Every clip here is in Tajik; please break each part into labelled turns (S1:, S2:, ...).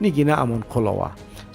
S1: Нигина Амонқулова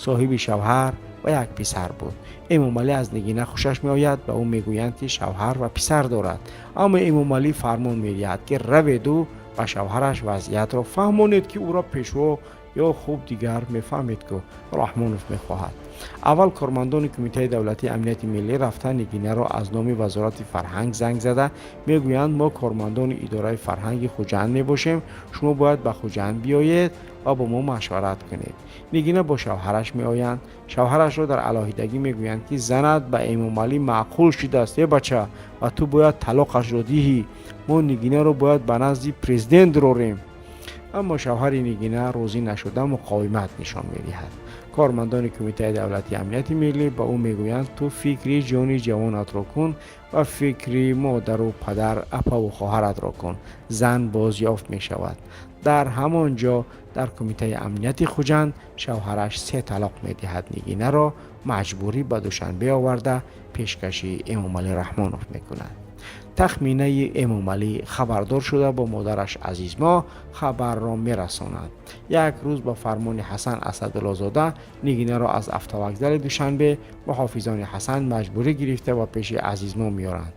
S1: соҳиби шавҳар ва як писар буд. Эмомалӣ аз Нигина хушаш меояд. Ба ӯ мегӯянд, ки шавҳар ва писар дорад, аммо Эмомалӣ фармон медиҳад, ки раведу ба шавҳараш вазъиятро фаҳмонед, ки ӯро пешво ё хуб дигар мефаҳмед, ку Раҳмонов мехоҳад. Аввал кормандони Кумитаи давлатии амнияти миллӣ рафта, Нигинаро аз номи Вазорати фарҳанг занг зада мегӯянд: «Мо кормандони идораи фарҳанги Хуҷанд мебошем, шумо бояд ба Хуҷанд биёед ва бо мо машварат кунед». Нигина бо шавҳараш меоянд. Шавҳарашро дар алоҳидагӣ мегӯянд, ки занат ба Эмомалӣ маъқул шудааст, е бача, ва ту бояд талоқашро диҳӣ, мо Нигинаро бояд ба назди президент рорем. Аммо шавҳари Нигина розӣ нашуда, муқовимат нишон медиҳад. Кормандони Кумитаи давлатии амнияти миллӣ ба ӯ мегӯянд: «Ту фикри ҷони ҷавонатро кун ва фикри модару падар, апаву хоҳаратро кун, зан боз ёфт мешавад». Дар ҳамон ҷо, дар Кумитаи амнияти Хуҷанд, шавҳараш се талоқ медиҳад. Нигинаро маҷбурӣ ба Душанбе оварда, пешкаши Эмомалӣ Раҳмонов мекунад. Тахминаи Эмомалӣ хабардор шуда, бо модараш Азизмоҳ хабарро мерасонад. Як рӯз ба фармони Ҳасан Асадуллозода Нигинаро аз автовокзали Душанбе муҳофизони Ҳасан маҷбурӣ гирифта ва пеши Азизмоҳ меоранд.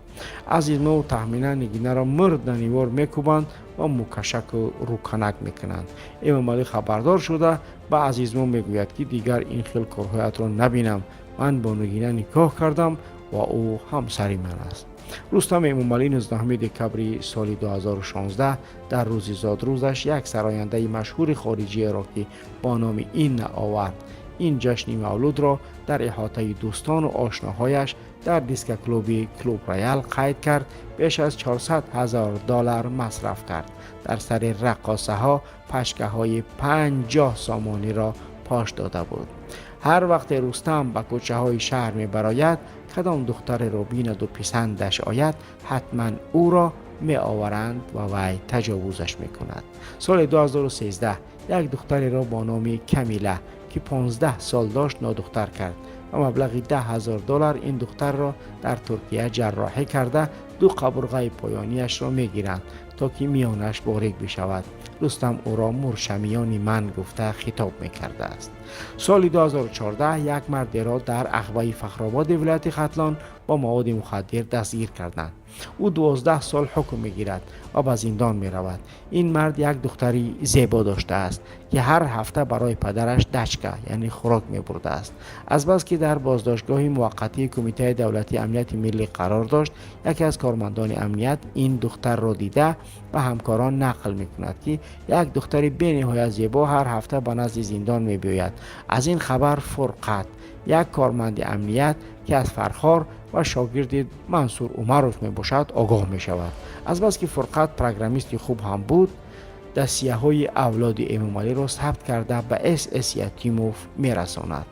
S1: Азизмоҳу Таҳмина Нигинаро мурданивор мекӯбанд ва мукашаку рӯканак мекунанд. Эмомалӣ хабардор шуда, ба Азизмоҳ мегӯяд, ки дигар ин хел корҳоятро набинам, ман бо Нигина никоҳ кардам ва ӯ ҳамсари ман аст. Рустам Эмомалӣ 19 декабри соли 2016 дар рӯзи зодрӯзаш як сарояндаи машҳури хориҷиеро, ки бо номи Инна овард, ин ҷашни мавлудро дар иҳотаи дӯстону ошноҳояш дар дискоклуби Клуб Роял қайд кард. Беш аз 400 ҳазор доллар масраф кард. Дар сари раққосаҳо пачкаҳои 50 сомониро пош дода буд. Ҳар вақте Рустам ба кӯчаҳои шаҳр мебарояд, кадом духтареро бинаду писандаш ояд, ҳатман ӯро меоваранд ва вай таҷовузаш мекунад. Соли 2013 як духтареро бо номи Камила, ки 15 сол дошт, нодухтар кард ва маблағи 10 ҳазор доллар ин духтарро дар Туркия ҷарроҳӣ карда, ду қабурғаи поёнияшро мегиранд, то ки миёнаш борик бишавад. Рустам ӯро «муршамиёни ман» гуфта хитоб мекардааст. Соли 2014 як мардеро дар Ағбаи Фахрободи вилояти Хатлон бо маводи мухаддир дастгир карданд. Ӯ 12 сол ҳукм мегирад ва ба зиндон меравад. Ин мард як духтари зебо доштааст, ки ҳар ҳафта барои падараш дачка, яъне хӯрок, мебурдааст. Азбаски дар боздоштгоҳи муваққатии Кумитаи давлатии амнияти миллӣ қарор дошт, яке аз кормандони амният ин духтарро дида, ба ҳамкорон нақл мекунад, ки як духтари бениҳоят зебо ҳар ҳафта ба назди зиндон мебиёяд. Аз ин хабар Фурқат, як корманди амният, ки аз Фархор ва шогирди Мансур Умаров мебошад, огоҳ мешавад. Азбаски Фурқат программисти хуб ҳам буд, дасияҳои авлоди Эмомалиро сабт карда, ба С. С. Ятимов мерасонад.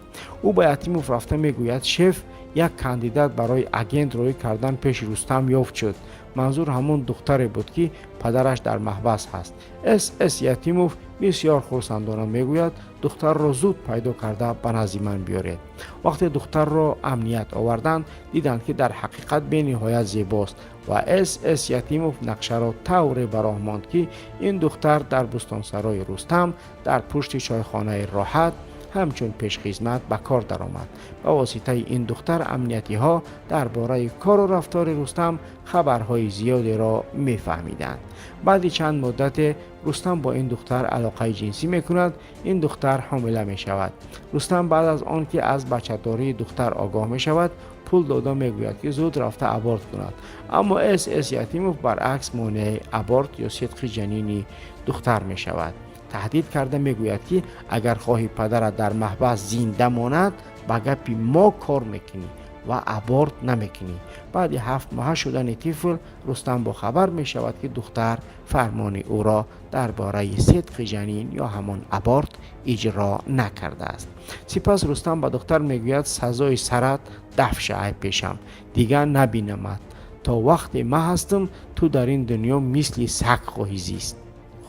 S1: Ӯ ба Ятимов рафта мегӯяд: «Шеф, як кандидат барои агент роӣ кардан пеши Рустам ёфт шуд». Манзур ҳамон духтаре буд, ки падараш дар маҳбас ҳаст. С. С. Ятимов бисёр хурсандона мегӯяд: «Духтарро зуд пайдо карда, ба назди ман биёред». Вақте духтарро амният оварданд, диданд, ки дар ҳақиқат бениҳоят зебост ва С. С. Ятимов нақшаро тавре ба роҳ монд, ки ин духтар дар бӯстонсарои Рустам, дар пушти чойхонаи «Роҳат», ҳамчун пешхизмат ба кор даромад. Ба воситаи ин духтар амниятиҳо дар бораи кору рафтори Рустам хабарҳои зиёдеро мефаҳмиданд. Баъди чанд муддате Рустам бо ин духтар алоқаи ҷинсӣ мекунад. Ин духтар ҳомила мешавад. Рустам баъд аз он ки аз бачадории духтар огоҳ мешавад, пул дода мегӯяд, ки зуд рафта аборт кунад. Аммо С. С. Ятимов баръакс монеаи аборт ё сиқти ҷанини духтар мешавад. Таҳдид карда мегӯяд, ки агар хоҳӣ падарат дар маҳбас зинда монад, ба гапи мо кор мекунӣ ва аборт намекунӣ. Баъди 7 моҳа шудани тифл Рустам бохабар мешавад, ки духтар фармони ӯро дар бораи сиқти ҷанин ё ҳамон аборт иҷро накардааст. Сипас Рустам ба духтар мегӯяд: «Сазои сарат даф шаай пешам, дигар набинамад. То вақте ман ҳастам, ту дар ин дунё мисли саг хоҳӣ зист».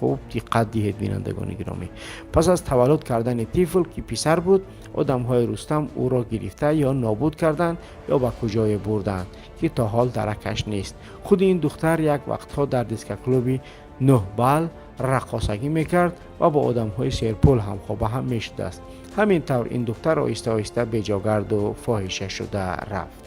S1: Хуб диққат диҳед, бинандагони гиромӣ. Пас аз таваллуд кардани тифл, ки писар буд, одамҳои Рустам ӯро гирифта, ё нобуд карданд, ё ба куҷое бурданд, ки то ҳол даракаш нест. Худи ин духтар як вақтҳо дар дискоклуби 9 бал раққосагӣ мекард ва бо одамҳои серпул ҳамхоба ҳам мешудааст. Ҳамин тавр ин духтар оҳиста оҳиста беҷогарду фоҳиша шуда рафт.